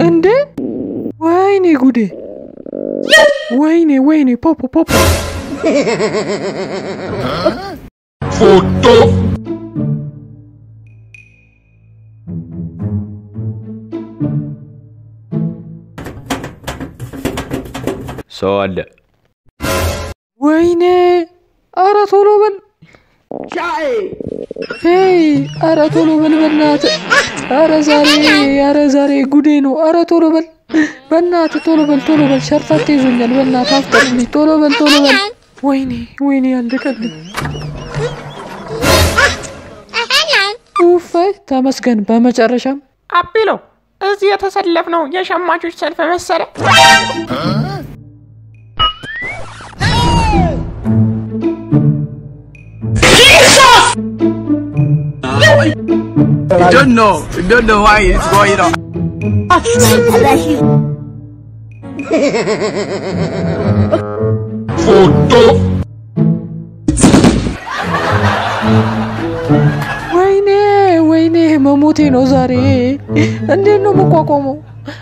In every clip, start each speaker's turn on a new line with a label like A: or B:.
A: እንዴ ወይኔ ጉዴ! ወይኔ ወይኔ! ፖፖ ፖፖ!
B: ፎቶ
C: ሰው አለ።
A: ወይኔ! ኧረ ቶሎ በል! ሄይ! ኧረ ቶሎ በል በእናትህ! ኧረ ዛሬ፣ ኧረ ዛሬ ጉዴ ነው! ኧረ ቶሎ በል በእናትህ፣ ቶሎ በል ቶሎ በል! ሸርተቴ ይዞኛል። በእናትህ አፍጥንልኝ! ቶሎ በል ቶሎ በል! ወይኔ ወይኔ! አለቀልኝ! ኡፈይ ተመስገን። በመጨረሻም
D: አቢሎ፣ እዚህ የተሰለፍነው የሸማቾች ሰልፍ መሰለ።
B: You don't know. You don't know why it's going on. ፎቶ
A: ወይኔ ወይኔ፣ መሞቴ ነው ዛሬ። እንዴት ነው መቋቋመው?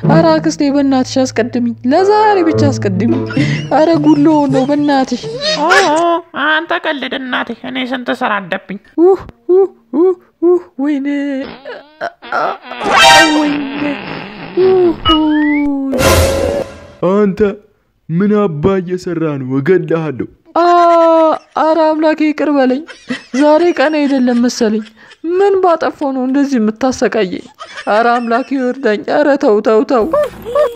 A: ኧረ አክስቴ በእናትሽ አስቀድሚኝ፣ ለዛሬ ብቻ አስቀድሚኝ። ኧረ ጉሎ ነው በእናትሽ።
D: ኦ አንተ ቀልድ እናቴ፣ እኔ ስንት ስራ አለብኝ።
A: ውህ ውህ ውህ ውህ፣ ወይኔ ወይኔ ውህ።
C: አንተ ምን አባ እየሰራ ነው? እገልሃለሁ።
A: ኧረ አምላኬ ይቅር በለኝ። ዛሬ ቀን አይደለም መሰለኝ። ምን ባጠፋው ነው እንደዚህ የምታሰቃየኝ? ኧረ አምላኬ እርዳኝ። ኧረ ተው ተው ተው።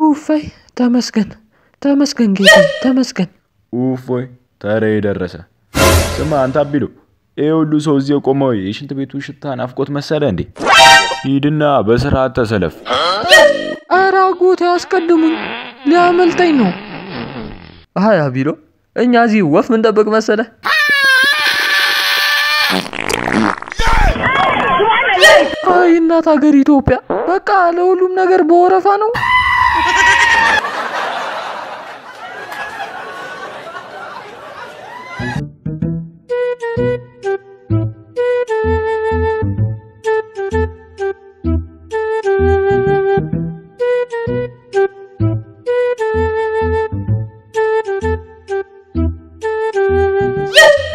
A: ኡፈይ ተመስገን ተመስገን ጌታ ተመስገን።
C: ኡፎይ ተሬ ደረሰ። ስማ አንተ አቢሎ፣ ይሄ ሁሉ ሰው እዚህ የቆመው የሽንት ቤቱ ሽታ ናፍቆት መሰለ እንዴ? ሂድና በስርዓት ተሰለፍ።
A: ኧረ አጎቴ አስቀድሙኝ፣ ሊያመልጠኝ ነው። አይ አቢሎ፣ እኛ እዚህ ወፍ ምንጠብቅ መሰለ? አይ እናት ሀገር ኢትዮጵያ፣ በቃ ለሁሉም ነገር በወረፋ ነው።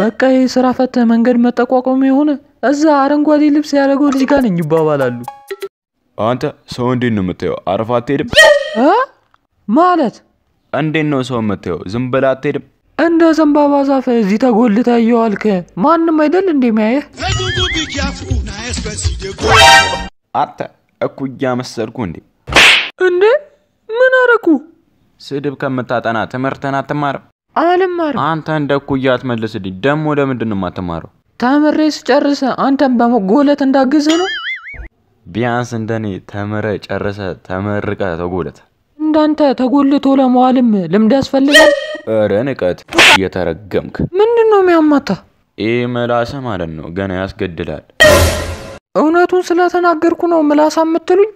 A: በቃ ይህ ስራ ፈተህ መንገድ መጠቋቋም የሆነ እዛ አረንጓዴ ልብስ ያደረገው ልጅ ጋር ነኝ ይባባላሉ።
C: አንተ ሰው እንዴት ነው የምታየው? አረፋ አትሄድም
A: እ ማለት
C: እንዴት ነው ሰው የምታየው? ዝም ብለህ አትሄድም?
A: እንደ ዘንባባ ዛፍ እዚህ ተጎልተህ እየዋልክ ማንም አይደል እንደሚያየህ?
C: አንተ እኩያ መሰልኩ እንዴ?
A: እንዴ ምን አረኩ?
C: ስድብ ከምታጠና ትምህርትህን አትማርም?
A: አልማርም።
C: አንተ እንደ እኩያ አትመልስልኝ። ደግሞ ለምንድን ነው የማትማረው?
A: ተምሬ ስጨርስ አንተን በመጎለት እንዳግዝህ ነው።
C: ቢያንስ እንደኔ ተምረ ጨርሰ ተመርቀ ተጎለት።
A: እንዳንተ ተጎልቶ ለመዋልም ልምድ ያስፈልጋል።
C: ኧረ ንቀት እየተረገምክ።
A: ምንድን ነው የሚያማታ?
C: ይህ ምላስህ ማለት ነው ገና ያስገድላል።
A: እውነቱን ስለተናገርኩ ነው ምላሳ የምትሉኝ?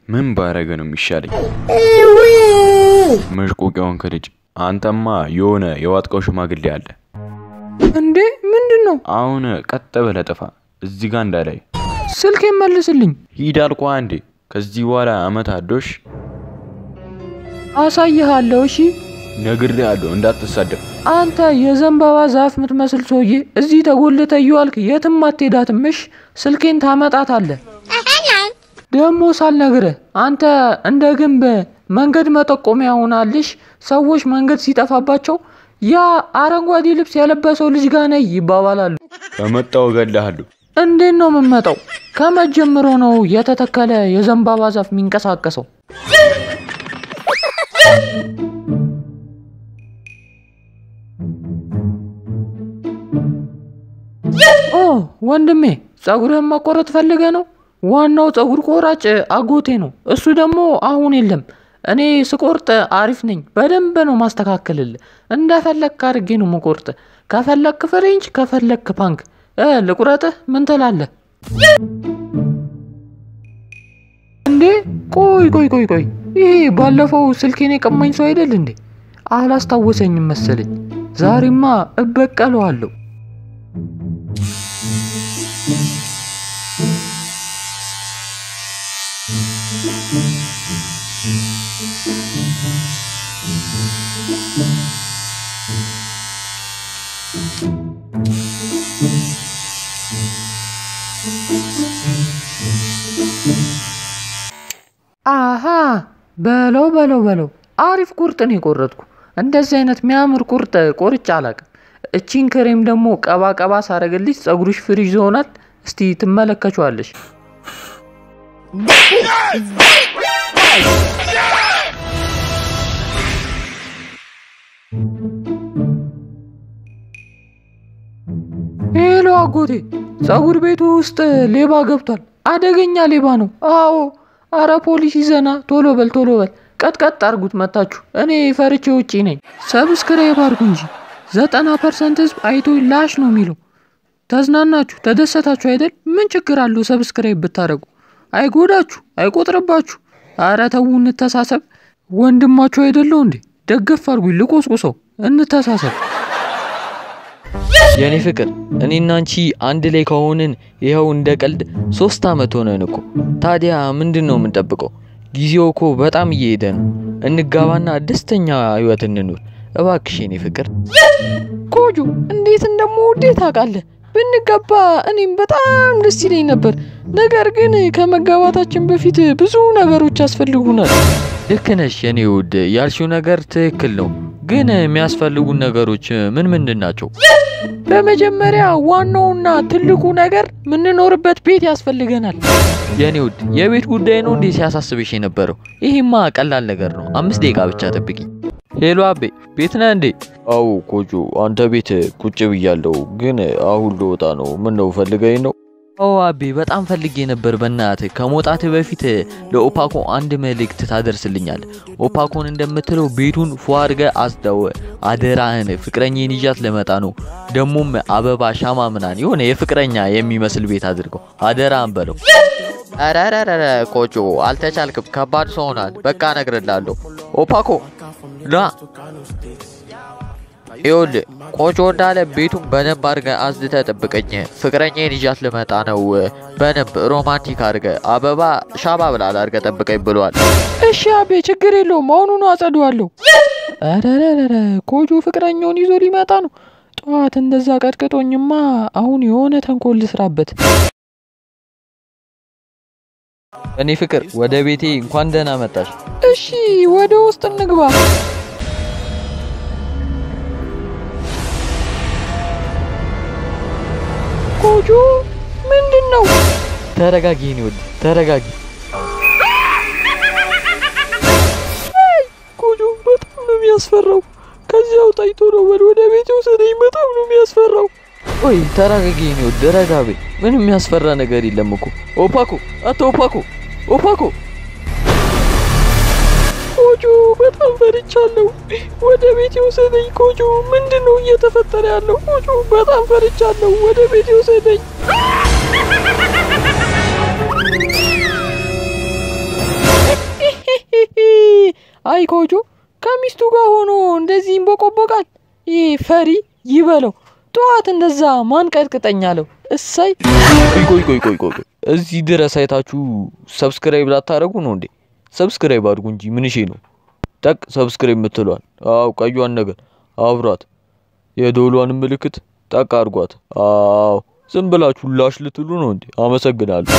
C: ምን ባረገ ነው የሚሻለኝ? ምሽቁቅ የሆንክ ልጅ አንተማ የሆነ የዋጥቀው ሽማግሌ አለ።
A: እንዴ ምንድን ነው?
C: አሁን ቀጥ ብለህ ጥፋ፣ እዚህ ጋር እንዳላይ።
A: ስልክ መልስልኝ።
C: ሂድ አልኩህ አንዴ። ከዚህ በኋላ አመት አዶሽ
A: አሳይሃለሁ። እሺ
C: ነግሬሃለሁ፣ እንዳትሳደብ።
A: አንተ የዘንባባ ዛፍ የምትመስል ሰውዬ እዚህ ተጎልተህ እየዋልክ የትም አትሄዳትም። እሽ ስልኬን ታመጣታለህ። ደግሞ ሳልነግርህ አንተ እንደ ግንብ መንገድ መጠቆሚያ ሆናልሽ። ሰዎች መንገድ ሲጠፋባቸው ያ አረንጓዴ ልብስ የለበሰው ልጅ ጋር ነይ ይባባላሉ።
C: ከመጣሁ እገልሃለሁ።
A: እንዴት ነው የምመጣው? ከመጀመሩ ነው የተተከለ የዘንባባ ዛፍ የሚንቀሳቀሰው? ኦ ወንድሜ፣ ጸጉርህን መቆረጥ ፈልገህ ነው? ዋናው ጸጉር ቆራጭ አጎቴ ነው። እሱ ደግሞ አሁን የለም። እኔ ስቆርጥ አሪፍ ነኝ። በደንብ ነው ማስተካከልልህ። እንደፈለግክ አድርጌ ነው መቆርጥ። ከፈለግክ French፣ ከፈለግክ punk። ልቁረጥህ? ምን ትላለህ? እንዴ ቆይ ቆይ ቆይ ቆይ፣ ይሄ ባለፈው ስልኬን የቀማኝ ሰው አይደል እንዴ? አላስታወሰኝም መሰለኝ። ዛሬማ እበቀለዋለሁ። አሃ በለው በለው በለው፣ አሪፍ ቁርጥ ነው የቆረጥኩ። እንደዚህ አይነት የሚያምር ቁርጥ ቆርጬ አላቅም። እቺን ክሬም ደግሞ ቀባ ቀባ ሳረግልሽ ጸጉርሽ ፍሪጅ ይሆናል። እስቲ ትመለከችዋለሽ። Hello አጎቴ፣ ጸጉር ቤቱ ውስጥ ሌባ ገብቷል። አደገኛ ሌባ ነው። አዎ፣ አረ ፖሊስ ይዘና፣ ቶሎ በል ቶሎ በል፣ ቀጥቀጥ አርጉት መታችሁ። እኔ ፈርቼ ውጪ ነኝ። Subscribe አርጉ እንጂ 90% ህዝብ አይቶ ላሽ ነው የሚለው። ተዝናናችሁ ተደሰታችሁ አይደል? ምን ችግር አለው subscribe ብታደርጉ? አይጎዳችሁ፣ አይቆጥርባችሁ። አረ ተዉ፣ እንተሳሰብ። ወንድማችሁ አይደለው እንዴ? ደገፍ አርጉኝ፣ ልቆስቁሰው። እንተሳሰብ።
E: የኔ ፍቅር፣ እኔና አንቺ አንድ ላይ ከሆንን ይኸው እንደ ቀልድ 3 አመት ሆነን እኮ። ታዲያ ምንድን ነው የምንጠብቀው? ጊዜው እኮ በጣም እየሄደ ነው። እንጋባና ደስተኛ ህይወት እንኑር። እባክሽ የኔ ፍቅር።
A: ኮጆ፣ እንዴት እንደምወድህ ታውቃለህ። ብንጋባ እኔም በጣም ደስ ይለኝ ነበር። ነገር ግን ከመጋባታችን በፊት ብዙ ነገሮች ያስፈልጉናል።
E: ልክ ነሽ የኔ ውድ፣ ያልሽው ነገር ትክክል ነው። ግን የሚያስፈልጉን ነገሮች ምን ምንድን ናቸው?
A: በመጀመሪያ ዋናውና ትልቁ ነገር የምንኖርበት ቤት ያስፈልገናል።
E: የኔ ውድ፣ የቤት ጉዳይ ነው እንዴ ሲያሳስብሽ የነበረው? ይሄማ ቀላል ነገር ነው። 5 ደቂቃ ብቻ ጠብቂኝ። Hello አቤ፣ ቤት ነህ እንዴ? አዎ ኮጆ፣ አንተ ቤት ቁጭ ብያለሁ፣ ግን አሁን ልወጣ ነው። ምን ነው፣ ፈልገኝ ነው? ኦ አቤ፣ በጣም ፈልጌ ነበር። በእናትህ ከመውጣትህ በፊት ለኦፓኮ አንድ መልእክት ታደርስልኛል። ኦፓኮን እንደምትለው ቤቱን ፏ አድርገህ አጽዳው፣ አደራህን። ፍቅረኛዬን ይዣት ልመጣ ነው። ደሞም አበባ፣ ሻማ ምናምን የሆነ የፍቅረኛ የሚመስል ቤት አድርገው፣ አደራህን በለው። ኧረ ኮጆ አልተቻልክም፣ ከባድ ሰው ሆናል። በቃ እነግርልሃለሁ። ኦፓኮ ና፣ ይኸውልህ ቆጮ እንዳለ ቤቱን በደንብ አድርገህ አጽድተህ ጠብቀኝ። ፍቅረኛዬን ይዣት ልመጣ ነው። በደንብ romantic አድርገህ አበባ ሻማ ብላል አድርገህ ጠብቀኝ ብሏል።
A: እሺ አቤ፣ ችግር የለውም፣ አሁኑኑ አጸደዋለሁ። ኧረረረ ኮጆ ፍቅረኛውን ይዞ ሊመጣ ነው። ጠዋት እንደዛ ቀጥቅጦኝማ አሁን የሆነ ተንኮል ልስራበት።
E: እኔ ፍቅር፣ ወደ ቤቴ እንኳን ደህና መጣሽ።
A: እሺ ወደ ውስጥ እንግባ። ኮጆ ምንድን ነው?
E: ተረጋጊ የኔ ውድ፣ ተረጋጊ።
A: ኮጆ በጣም ነው የሚያስፈራው። ከዚህ አውጣኝ፣ ቶሎ በል ወደ ቤት ውሰደኝ። በጣም ነው የሚያስፈራው።
E: ቆይ ተረጋጊ የኔ ውድ፣ ረጋ በይ። ምንም የሚያስፈራ ነገር የለም እኮ። ኦፓኮ፣ አቶ ኦፓኮ፣ ኦፓኮ።
A: ኮጆ በጣም ፈርቻለሁ። ወደ ቤት ውሰደኝ ኮጆ። ምንድን ነው እየተፈጠረ ያለው? ኮጆ በጣም ፈርቻለሁ። ወደ ቤት ውሰደኝ። አይ ኮጆ ከሚስቱ ጋር ሆኖ እንደዚህ ይንቦቆቦቃል። ይህ ፈሪ ይበለው። ጠዋት እንደዛ ማን ቀጥቅጠኝ አለው። እሰይ።
E: ቆይ ቆይ ቆይ ቆይ፣ እዚህ ድረስ አይታችሁ subscribe ላታረጉ ነው እንዴ? Subscribe አድርጉ እንጂ ምንሼ ነው? ጠቅ subscribe የምትሏል። አዎ ቀዩን ነገር አብሯት፣ የደወሏን ምልክት ጠቅ አድርጓት። አዎ ዝም ብላችሁ ላሽ ልትሉ ነው እንዴ? አመሰግናለሁ።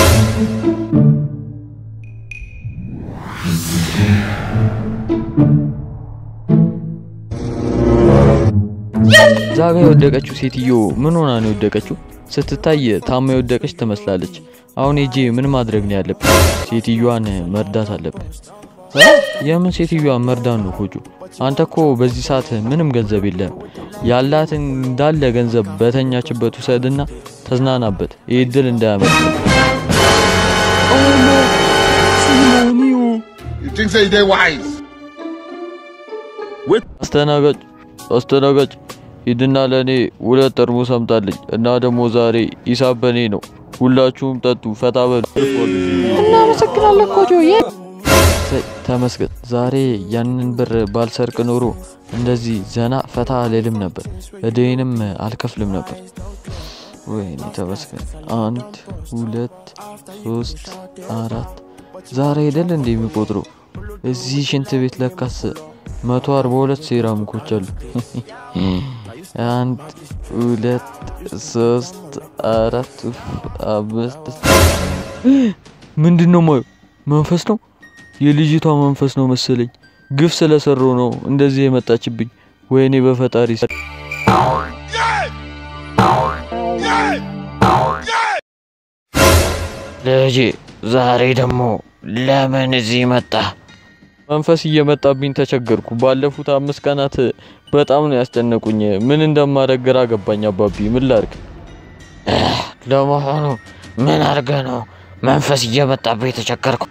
E: ዛጋ የወደቀችው ሴትዮ ምን ሆና ነው የወደቀችው? ስትታይ ታማ የወደቀች ትመስላለች። አሁን ሄጄ ምን ማድረግ ነው ያለብን? ሴትዮዋን መርዳት አለብን። የምን ሴትዮዋን መርዳት ነው ኮጆ? አንተ እኮ በዚህ ሰዓት ምንም ገንዘብ የለህም። ያላትን እንዳለ ገንዘብ በተኛችበት ውሰድና ተዝናናበት። ይህ እድል እንዳያመልጥ።
B: You think say they wise?
E: አስተናጋጅ አስተናጋጅ፣ ሂድና ለእኔ 2 ጠርሙስ አምጣልኝ እና ደግሞ ዛሬ ሂሳብ በእኔ ነው። ሁላችሁም ጠጡ፣ ፈታ በሉ።
A: እናመሰግናለን ኮጆ።
E: ተመስገን። ዛሬ ያንን ብር ባልሰርቅ ኖሮ እንደዚህ ዘና ፈታ አልልም ነበር፣ እዳዬንም አልከፍልም ነበር። ወይኔ ተመስገን። 1 2 3 4 ዛሬ አይደል እንዴ የሚቆጥረው? እዚህ ሽንት ቤት ለካስ 142 ሴራሚኮች አሉ። 1 2 3 4 5። ምንድነው ማየው? መንፈስ ነው? የልጅቷ መንፈስ ነው መሰለኝ። ግፍ ስለሰራው ነው እንደዚህ የመጣችብኝ። ወይኔ በፈጣሪ። ልጄ ዛሬ ደግሞ ለምን እዚህ መጣ? መንፈስ እየመጣብኝ ተቸገርኩ። ባለፉት 5 ቀናት በጣም ነው ያስጨነቁኝ። ምን እንደማደርግ ግራ ገባኝ። አባቢ ምን ላድርግ? ለመሆኑ ምን አድርገህ ነው መንፈስ እየመጣብኝ የተቸገርኩ?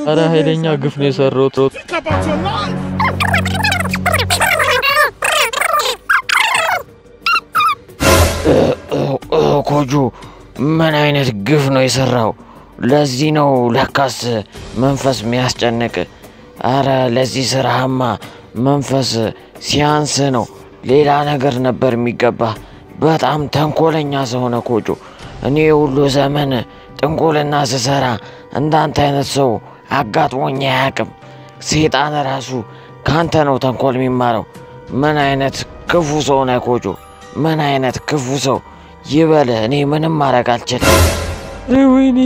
E: ኧረ ኃይለኛ ግፍ ነው የሰራሁት። ኮጆ ምን አይነት ግፍ ነው የሰራው? ለዚህ ነው ለካስ መንፈስ የሚያስጨንቅ። አረ ለዚህ ስራህማ መንፈስ ሲያንስ ነው። ሌላ ነገር ነበር የሚገባ። በጣም ተንኮለኛ ሰው ነህ ኮጆ። እኔ ሁሉ ዘመን ጥንቆልና ስሰራ እንዳንተ አይነት ሰው አጋጥሞኝ አያውቅም። ሰይጣን ራሱ ካንተ ነው ተንኮል የሚማረው። ምን አይነት ክፉ ሰው ነህ ኮጆ! ምን አይነት ክፉ ሰው ይበልህ። እኔ ምንም ማድረግ አልችልም። ወይኔ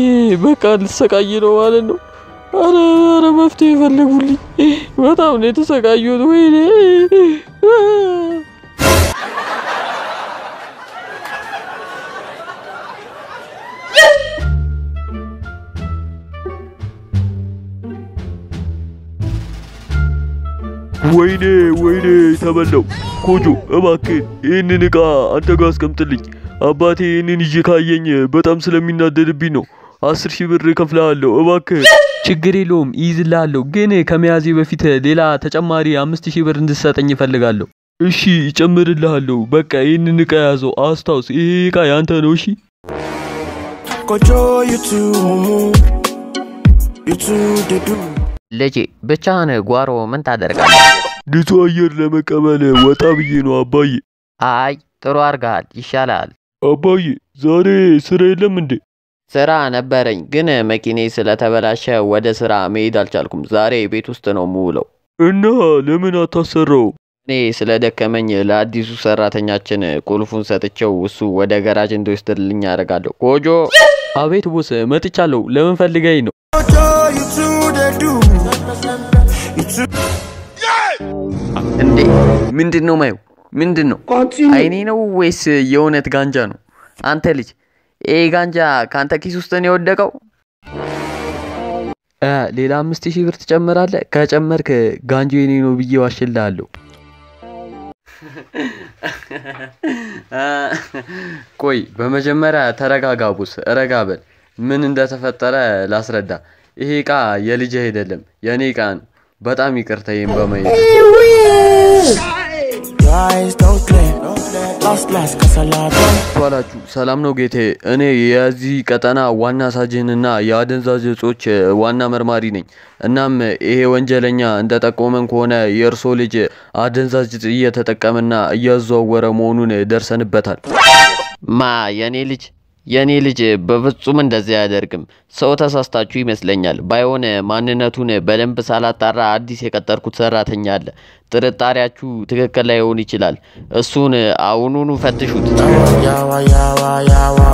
E: በቃ ልሰቃይ ነው ማለት ነው። አረ አረ መፍትሄ ፈልጉልኝ። በጣም ነው የተሰቃየሁት። ወይኔ
C: ወይኔ ወይኔ ተበላው። ኮጆ እባክህን ይህንን እቃ አንተ ጋር አስቀምጥልኝ። አባቴ ይህንን ይዤ ካየኝ በጣም ስለሚናደድብኝ ነው። 10 ሺህ ብር እከፍልሃለሁ እባክህ።
E: ችግር የለውም እይዝልሃለሁ፣ ግን ከመያዜ በፊት ሌላ ተጨማሪ 5000 ብር እንድትሰጠኝ እፈልጋለሁ።
C: እሺ እጨምርልሃለሁ። በቃ ይህንን እቃ ያዘው። አስታውስ፣ ይሄ እቃ ያንተ ነው። እሺ
F: Kojo, you too, mumu. You too, they do.
E: ልጄ ብቻህን ጓሮ ምን ታደርጋለህ?
C: ንጹህ አየር ለመቀበል ወጣ ብዬ ነው አባዬ።
E: አይ ጥሩ አድርገሃል፣ ይሻላል።
C: አባዬ ዛሬ ስራ የለም እንዴ?
E: ስራ ነበረኝ፣ ግን መኪኔ ስለተበላሸ ወደ ስራ መሄድ አልቻልኩም። ዛሬ ቤት ውስጥ ነው የምውለው።
C: እና ለምን አታሰራው?
E: እኔ ስለደከመኝ ለአዲሱ ሰራተኛችን ቁልፉን ሰጥቼው እሱ ወደ ገራጅ እንዲወስድልኝ አደርጋለሁ። ኮጆ! አቤት ቦስ፣ መጥቻለሁ። ለምን ፈልገኝ ነው?
F: Kojo, you too, they do. You too.
E: እንዴ ምንድን ነው ማየው? ምንድን ነው? አይኔ ነው ወይስ የእውነት ጋንጃ ነው? አንተ ልጅ ይሄ ጋንጃ ከአንተ ኪስ ውስጥ ነው የወደቀው? ሌላ 5000 ብር ትጨምራለህ። ከጨመርክ ጋንጃ የኔ ነው ብዬ ዋሽልሃለሁ። ቆይ በመጀመሪያ ተረጋጋ ቦስ፣ ረጋ በል። ምን እንደተፈጠረ ላስረዳ። ይሄ እቃ የልጅህ አይደለም የኔ እቃ ነው። በጣም ይቅርታ ይሄን በማየት።
F: Your eyes don't clear. Last last, cause I love them.
E: ባላችሁ ሰላም ነው ጌቴ። እኔ የዚህ ቀጠና ዋና ሳጅንና የአደንዛዥ እጾች ዋና መርማሪ ነኝ። እናም ይሄ ወንጀለኛ እንደጠቆመን ከሆነ የእርሶ ልጅ አደንዛዥ እጽ እየተጠቀመና እያዘዋወረ መሆኑን ደርሰንበታል። ማ የኔ ልጅ? የኔ ልጅ በፍጹም እንደዚያ አያደርግም። ሰው ተሳስታችሁ ይመስለኛል። ባይሆን ማንነቱን በደንብ ሳላጣራ አዲስ የቀጠርኩት ሰራተኛ አለ። ጥርጣሬያችሁ ትክክል ላይሆን ይችላል። እሱን አሁኑኑ ፈትሹት።
F: Yawa, yawa, yawa.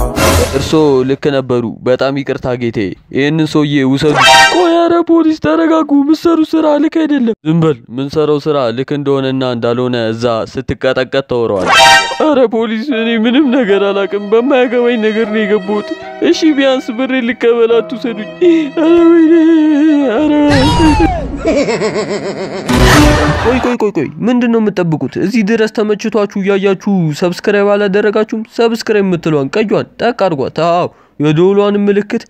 E: እርሶ ልክ ነበሩ። በጣም ይቅርታ ጌቴ። ይህንን ሰውዬ ውሰዱ። ቆይ ኧረ ፖሊስ ተረጋጉ። ምሰሩ ስራ ልክ አይደለም። ዝም በል። ምንሰራው ስራ ልክ እንደሆነና እንዳልሆነ እዛ ስትቀጠቀጥ ተወረዋል። ኧረ ፖሊስ እኔ ምንም ነገር አላውቅም። በማያገባኝ ነገር ነው የገባሁት። እሺ ቢያንስ ብሬ ልቀበል፣ አትውሰዱኝ። ኧረ ወይኔ፣ ኧረ ቆይ ቆይ ቆይ ቆይ፣ ምንድን ነው የምትጠብቁት? እዚህ ድረስ ተመችቷችሁ እያያችሁ subscribe አላደረጋችሁም? subscribe የምትለዋን ቀዩን ጠቅ አድርጓት። አዎ የደወሏን ምልክት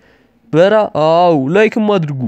E: በራ። አዎ like ም አድርጉ።